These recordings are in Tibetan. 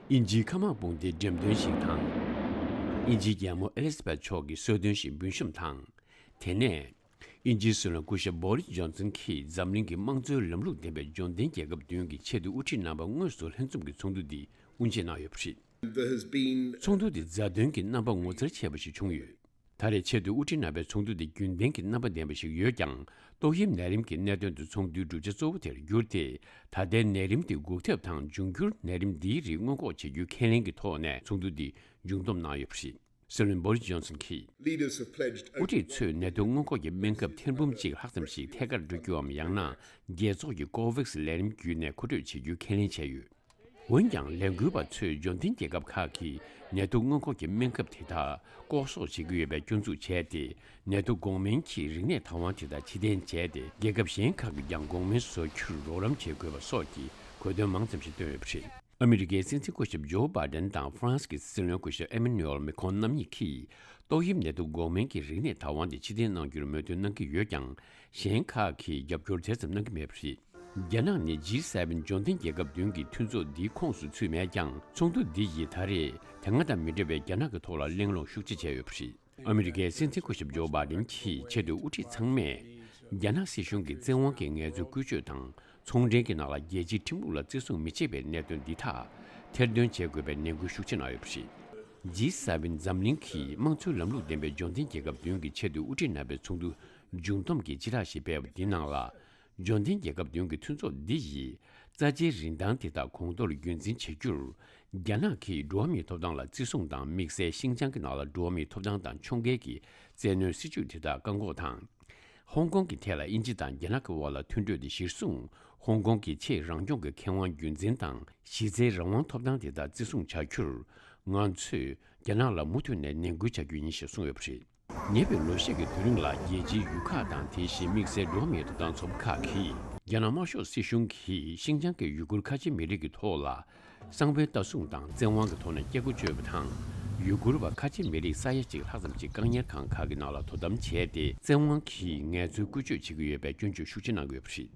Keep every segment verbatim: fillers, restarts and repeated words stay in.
དབྱིན་ཇིའི་མཁའ་དམག་དཔུང་སྡེའི་འགྲེམས་སྟོན་ཞིག་དང་། དབྱིན་ཇིའི་རྒྱལ་མོ་ཨེ་ལི་ཛ་བེད་མཆོག་གི་གསོལ་སྟོན་ཞིག་འབུལ་བཤམས་དང་། དེ་ནས། དབྱིན་ཇིའི་སྲིད་བློན་སྐུ་ཞབས་བོ་རིས་ཇོན་སན་གྱིས་འཛམ་གླིང་གི་དམངས་གཙོའི་ལམ་ལུགས་ལྡན་པའི་འབྱོར་ལྡན་རྒྱལ་ཁབ་བདུན་གྱི་ཆེས་མཐོའི་དབུ་ཁྲིད་རྣམ་པ་དངོས་སུ་ལྷན་འཛོམས་ཀྱི་ཚོགས་འདུ་འདི་དབུ་འབྱེད་གནང་ཡོད་པ་རེད། There has been ཚོགས་འདུ་འདི་མཛའ་དོན་གྱི་རྣམ་པ་ངོ་མཚར་ཆེ་བ་ཞིག་བྱུང་ཡོད། ད་རེས་ཆེས་མཐོའི་དབུ་ཁྲིད་རྣམ་པའི་ཚོགས་འདུ་འདི་རྒྱུན་ལྡན་གྱི་རྣམ་པ་ལྡན་པ་ཞིག་ཡོད་ཀྱང་། ཏོག་དབྱིབས་ནད་རིམས་ཀྱི་གནད་དོན་དུ་ཚོགས་འདུའི་གྲུབ་ཆ་གཙོ་བོ་དེར་གྱུར་ཏེ། ད་ལྟའི་ནད་རིམས་དེ་འགོག་ཐབས་དང་འབྱུང་འགྱུར་ནད་རིམས་འདིའི་རིགས་སྔོན་འགོག་བྱེད་རྒྱུའི་ཁས་ལེན་གྱི་ཐོག་ནས་ཚོགས་འདུ་འདི་མཇུག་བསྡོམས་གནང་ཡོད་པ་རེད། སྲིད་བློན་བོ་རིས་ཇོན་སན་གྱིས། Leaders have pledged དབུ་ཁྲིད་ཚོས་ནད་དུག་སྔོན་འགོག་གི་སྨན་ཁབ་ཐེར་འབུམ་གཅིག་ལྷག་ཙམ་ཞིག་ཐད་ཀར་སྤྲོད་རྒྱུའམ་ཡང་ན་རྒྱལ་ཚོགས་ཀྱི་ཀོ་ཝེག་སི་ལས་རིམ་བརྒྱུད་ནས་མཁོ་སྤྲོད་བྱེད་རྒྱུའི་ཁས་ལེན་བྱས་ཡོད། འོན་ཀྱང་ལས་འགུལ་བ་ཚོས་འབྱོར་ལྡན་རྒྱལ་ཁབ་ཁག་གིས་ནད་དུག་སྔོན་འགོག་གི་སྨན་ཁབ་དེ་དག་ལྐོག་གསོག་བྱེད་ཀྱི་ཡོད་པའི་སྐྱོན་འཛུགས་བྱས་ཏེ། ནད་དུག་འགོག་སྨན་གྱི་རིག་གནས་བདག་དབང་དེ་དག་ཕྱིར་འཐེན་བྱས་ཏེ། རྒྱལ་ཁབ་གཞན་ཁག་གིས་ཀྱང་འགོག་སྨན་བཟོ་རྒྱུར་རོགས་རམ་བྱེད་དགོས་པ་སོགས་ཀྱི་གོ་དོན་མང་ཙམ་ཞིག་བཏོན་ཡོད་པ་རེད། ཨ་མི་རི་ཀའི་སྲིད་འཛིན་སྐུ་ཞབས་ཇོ་བྷའི་ཌེན་དང་ཧྥ་རན་སི་གི་སྲིད་བློན་སྐུ་ཞབས་ཨེ་མེ་ནུ་ཨེལ་མེ་ཁོང་རྣམ་གཉིས་ཀྱིས་ཏོག་དབྱིབས་ནད་དུག་འགོག་སྨན་གྱི་རིག་གནས་བདག་དབང་དེ་ཕྱིར་འཐེན་གནང་རྒྱུར་མོས་མཐུན་གནང་གི་ཡོད་ཀྱང་། གཞན་ཁག་གིས་རྒྱབ་སྐྱོར་དེ་ཙམ་གནང་གི་མེད་པ་རེད། རྒྱ་ནག་ནི་ཇི་སེ་ཝེན་འབྱོར་ལྡན་རྒྱལ་ཁབ་བདུན་གྱི་མཐུན་ཚོགས་འདིའི་ཁོངས་སུ་ཚུད་མེད་ཀྱང་། ཚོགས་འདུ་འདི་ཡིས་ད་རེས་དེ་སྔ་དང་མི་འདྲ་བའི་རྒྱ་ནག་གི་ཐོག་ལ་གླེང་སློང་ཤུགས་ཆེ་བྱས་ཡོད་པ་རེད། ཨ་མི་རི་ཀའི་སྲིད་འཛིན་སྐུ་ཞབས་ཇོ་བྷའི་ཌེན་གྱིས་ཆེས་མཐོའི་དབུ་ཁྲིད་ཚང་མས་རྒྱ་ནག་སྲིད་གཞུང་གི་བཙན་དབང་གིས་ངལ་རྩོལ་བཀོལ་སྤྱོད་དང་ཚོང་འབྲེལ་གྱི་ནང་ལ་རྒྱལ་སྤྱིའི་ཁྲིམས་ལུགས་ལ་བརྩི་སྲུང་མི་བྱེད་པའི་གནད་དོན་འདི་དག་ཐེར་འདོན་བྱེད་དགོས་པའི་ནན་སྐུལ་ཤུགས་ཆེ་གནང་ཡོད་པ་རེད། ཇི་སེ་ཝེན་འཛམ་གླིང་གི་དམངས་གཙོའི་ལམ་ལུགས་ལྡན་པའི་འབྱོར་ལྡན་རྒྱལ་ཁབ་བདུན་གྱི་ཆེས་མཐོའི་དབུ་ཁྲིད་རྣམ་པའི་ཚོགས་འདུ་མཇུག་བསྡོམས་ཀྱི་སྤྱི་བསྒྲགས་ཤིག་སྤེལ་བ་འདི་ནང་ལ། འབྱོར་ལྡན་རྒྱལ་ཁབ་བདུན་གྱི་མཐུན་ཚོགས་འདི་ཡིས་རྩ་ཆེའི་རིན་ཐང་དེ་དག་གོང་མཐོར་རྒྱུན་འཛིན་བྱ་རྒྱུར། རྒྱ་ནག་གིས་འགྲོ་བ་མིའི་ཐོབ་ཐང་ལ་བརྩི་སྲུང་དང་། དམིགས་བསལ་ཤིན་ཅང་གི་ནང་ལ་འགྲོ་བ་མིའི་ཐོབ་ཐང་དང་ཕྱོགས་འགལ་གྱི་བཙན་གནོན་སྲིད་བྱུས་དེ་དག་བཀག་འགོག་དང་། ཧོང་ཀོང་གི་ཐད་ལ་དབྱིན་ཇི་དང་རྒྱ་ནག་གི་དབར་ལ་མཐུན་གྲོས་དེ་གཞིར་བཟུང་། ཧོང་ཀོང་གི་ཆེས་རང་སྐྱོང་གི་ཁེ་དབང་རྒྱུན་འཛིན་དང་། གཞི་རྩའི་རང་དབང་ཐོབ་ཐང་དེ་དག་བརྩི་སྲུང་བྱ་རྒྱུར། ང་ཚོས་རྒྱ་ནག་ལ་མུ་མཐུད་ནས་ནན་སྐུལ་བྱ་རྒྱུ་ཡིན་ཞེས་གསུངས་ཡོད་པ་རེད། ཉེ་བའི་ལོ་ཤས་ཀྱི་དུས་རིང་ལ་རྒྱལ་སྤྱིའི་ཡུལ་ཁག་དང་དེ་བཞིན་དམིགས་བསལ་འགྲོ་བ་མིའི་ཐོབ་ཐང་ཚོགས་པ་ཁག་གིས་རྒྱ་ནག་དམར་ཤོག་སྲིད་གཞུང་གིས་ཤིན་ཅང་གི་ཡུ་གུར་ཁ་ཆེ་མི་རིགས་ཀྱི་ཐོག་ལ་གསང་བའི་ལྟ་སྲུང་དང་བཙན་དབང་གི་ཐོག་ནས་སྐྱེ་སྒོ་གཅོད་པ་དང་། ཡུ་གུར་བ་ཁ་ཆེ་མི་རིགས་ས་ཡ་གཅིག་ལྷག་ཙམ་ཞིག་བཀག་ཉར་ཁང་ཁག་གི་ནང་ལ་དོ་དམ་བྱས་ཏེ། བཙན་དབང་གིས་ངལ་རྩོལ་བཀོལ་སྤྱོད་བྱེད་ཀྱི་ཡོད་པའི་སྐྱོན་བརྗོད་ཤུགས་ཆེ་གནང་གི་ཡོད་པ་རེད།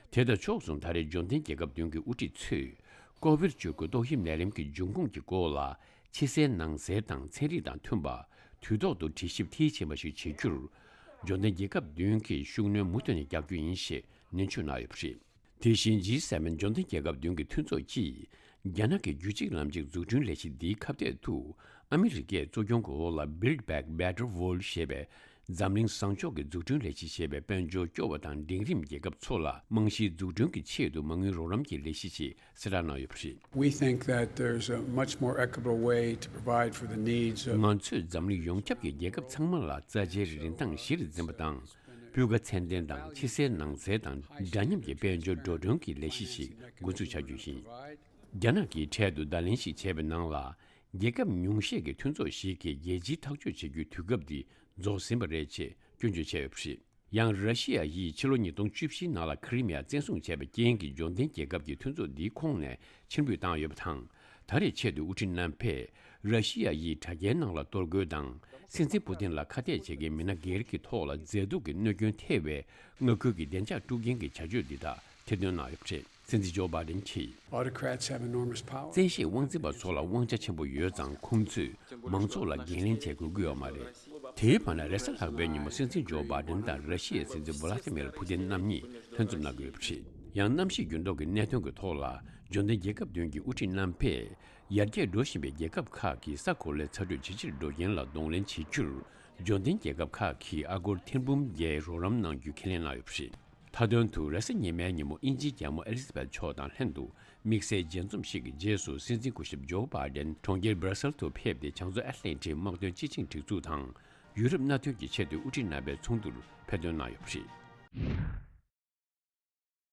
དེ་དང་ཕྱོགས་མཚུངས་ད་རེས་འབྱོར་ལྡན་རྒྱལ་ཁབ་བདུན་གྱི་དབུ་ཁྲིད་ཚོས། ཀོ་ཝིཌ་བཅུ་དགུ་ཏོག་དབྱིབས་ནད་རིམས་ཀྱི་འབྱུང་ཁུངས་ཀྱི་སྐོར་ལ། ཕྱི་གསལ་ནང་གསལ་དང་ཚན་རིག་དང་མཐུན་པ། དུས་ཐོག་ཏུ་དྲི་ཞིབ་མཐིལ་ཕྱིན་པ་ཞིག་བྱེད་རྒྱུར། འབྱོར་ལྡན་རྒྱལ་ཁབ་བདུན་གྱིས་ཤུགས་སྣོན་མུ་མཐུད་ནས་རྒྱག་རྒྱུ་ཡིན་ཞེས་ནན་བརྗོད་གནང་ཡོད་པ་རེད། དེ་བཞིན་ཇི་སེ་ཝེན་འབྱོར་ལྡན་རྒྱལ་ཁབ་བདུན་གྱི་མཐུན་ཚོགས་ཀྱིས། རྒྱ་ནག་གི་རྒྱུད་གཅིག་ལམ་གཅིག་འཛུགས་སྐྲུན་ལས་གཞི་འདིའི་ཁ་གཏད་དུ། ཨ་མི་རི་ཀས་གཙོ་སྐྱོང་གི་འོག་ལ་Build Back Better World ཞེས་པའི། འཛམ་གླིང་བཟང་ཕྱོགས་ཀྱི་འཛུགས་སྐྲུན་ལས་གཞི་ཞེས་པའི་དཔལ་འབྱོར་སྐྱོ་བ་དང་འབྲིང་རིམ་རྒྱལ་ཁབ་ཚོ་ལ་རྨང་གཞིའི་འཛུགས་སྐྲུན་གྱི་ཆེད་དུ་མ་དངུལ་རོགས་རམ་གྱི་ལས་གཞི་ཞིག་གསལ་བསྒྲགས་གནང་ཡོད་པ་རེད། We think that there's a much more equitable way to provide for the needs of ང་ཚོས་འཛམ་གླིང་ཡོངས་ཁྱབ་ཀྱི་རྒྱལ་ཁབ་ཚང་མ་ལ་རྩ་ཆེའི་རིན་ཐང་གཞིར་འཛིན་པ་དང་། སྤུས་ཀ་ཚད་ལྡན་དང་ཕྱི་གསལ་ནང་གསལ་དང་འདྲ་མཉམ་གྱི་དཔལ་འབྱོར་འགྲོ་གྲོན་གྱི་ལས་གཞི་ཞིག་འགོ་འཛུགས་བྱ་རྒྱུ་ཡིན། རྒྱ་ནག་གིས་འཕྲལ་དུ་བརྡ་ལན་ཞིག་བྱས་པའི་ནང་ལ། རྒྱལ་ཁབ་ཉུང་ཤས་ཀྱི་མཐུན་ཚོགས་ཤིག་གིས་རྒྱལ་སྤྱིའི་ཐག་གཅོད་བྱེད་རྒྱུའི་དུས་སྐབས་འདི་རྫོགས་ཟིན་པ་རེད་ཅེས་སྐྱོན་བརྗོད་བྱས་ཡོད་པ་རེད། ཡང་། ར་ཤི་ཡ་ཡིས་ཕྱི་ལོ་ཉིས་སྟོང་བཅུ་བཞིའི་ནང་ལ་ཁི་རི་མི་ཡ་བཙན་བཟུང་བྱས་པའི་རྐྱེན་གྱིས། འབྱོར་ལྡན་རྒྱལ་ཁབ་ཀྱི་མཐུན་ཚོགས་འདིའི་ཁོངས་ནས་ཕྱིར་འབུད་བཏང་ཡོད་པ་དང་། ད་རེས་ཆེས་མཐོའི་དབུ་ཁྲིད་རྣམ་པས། ར་ཤི་ཡ་ཡིས་དྲ་རྒྱའི་ནང་ལ་གཏོར་རྒོལ་དང་། སྲིད་འཛིན་པུ་ཏིན་ལ་ཁ་གཏད་བྱེད་མཁན་མི་སྣ་སྒེར་གྱི་ཐོག་ལ་མཛེས་སྡུག་གི་གནོད་སྐྱོན་ཐེབས་པའི་མངའ་ཁུལ་གྱི་བདེ་འཇགས་དཀྲུག་རྐྱེན་གྱི་བྱ་སྤྱོད་འདི་དག་ཐེར་འདོན་གནང་ཡོད་པ་རེད། སྲིད་འཛིན་ཇོ་བྷའི་ཌེན་གྱིས། Autocrats have enormous power. བཙན་ཤེད་དབང་འཛིན་པ་ཚོ་ལ་དབང་ཆ་ཆེན་པོ་ཡོད་ཙང་། ཁོང་ཚོས་མང་ཚོགས་ལ་འགན་ལེན་བྱེད་དགོས་ཀྱི་ཡོད་མ་རེད། དེའི་བར་ན། རེས་གཟའ་ལྷག་པའི་ཉིན་མོ་སྲིད་འཛིན་ཇོ་བྷའི་ཌེན་དང་ར་ཤི་ཡའི་སྲིད་འཛིན་ཝ་ལ་ཏི་མིར་ཕུ་ཏིན་རྣམ་གཉིས་ལྷན་འཛོམས་གནང་གི་ཡོད་པ་རེད། ཡང་། གནམ་གཤིས་འགྱུར་ལྡོག་གི་གནད་དོན་གྱི་ཐོག་ལ། འབྱོར་ལྡན་རྒྱལ་ཁབ་བདུན་གྱི་དབུ་ཁྲིད་རྣམ་པས། ཡར་རྒྱས་འགྲོ་བཞིན་པའི་རྒྱལ་ཁབ་ཁག་གིས་ས་གོ་ལའི་ཚ་དྲོད་ཇེ་ཆེར་འགྲོ་རྐྱེན་ལ་གདོང་ལེན་བྱེད་རྒྱུར། འབྱོར་ལྡན་རྒྱལ་ཁབ་ཁག་གིས་ཨ་སྒོར་ཐེར་འབུམ་བརྒྱད་རོགས་རམ་གནང་རྒྱུའི་ཁས་ལེན་གནང་ཡོད་པ་རེད། མཐའ་དོན་དུ། རེས་གཟའ་ཉི་མའི་ཉིན་མོ་དབྱིན་ཇིའི་རྒྱལ་མོ་ཨེ་ལི་ཛ་བེད་མཆོག་དང་ལྷན་དུ་དམིགས་བསལ་མཇལ་འཛོམས་ཤིག་གི་རྗེས་སུ། སྲིད་འཛིན་སྐུ་ཞབས་ཇོ་བྷའི་ཌེན་གྲོང་ཁྱེར་སྦར་སེལ་དུ་ཕེབས་ཏེ། བྱང་མཚོ་ཨེཊ་ལན་ཊིག་དམག་དོན་སྤྱི་ཆིངས་སྒྲིག་འཛུགས་དང་། ཡུ་རོབ་མནའ་མཐུན་གྱི་ཆེས་མཐོའི་དབུ་ཁྲིད་རྣམ་པའི་ཚོགས་འདུར་ཕེབས་ཐོན་གནང་ཡོད་པ་རེད།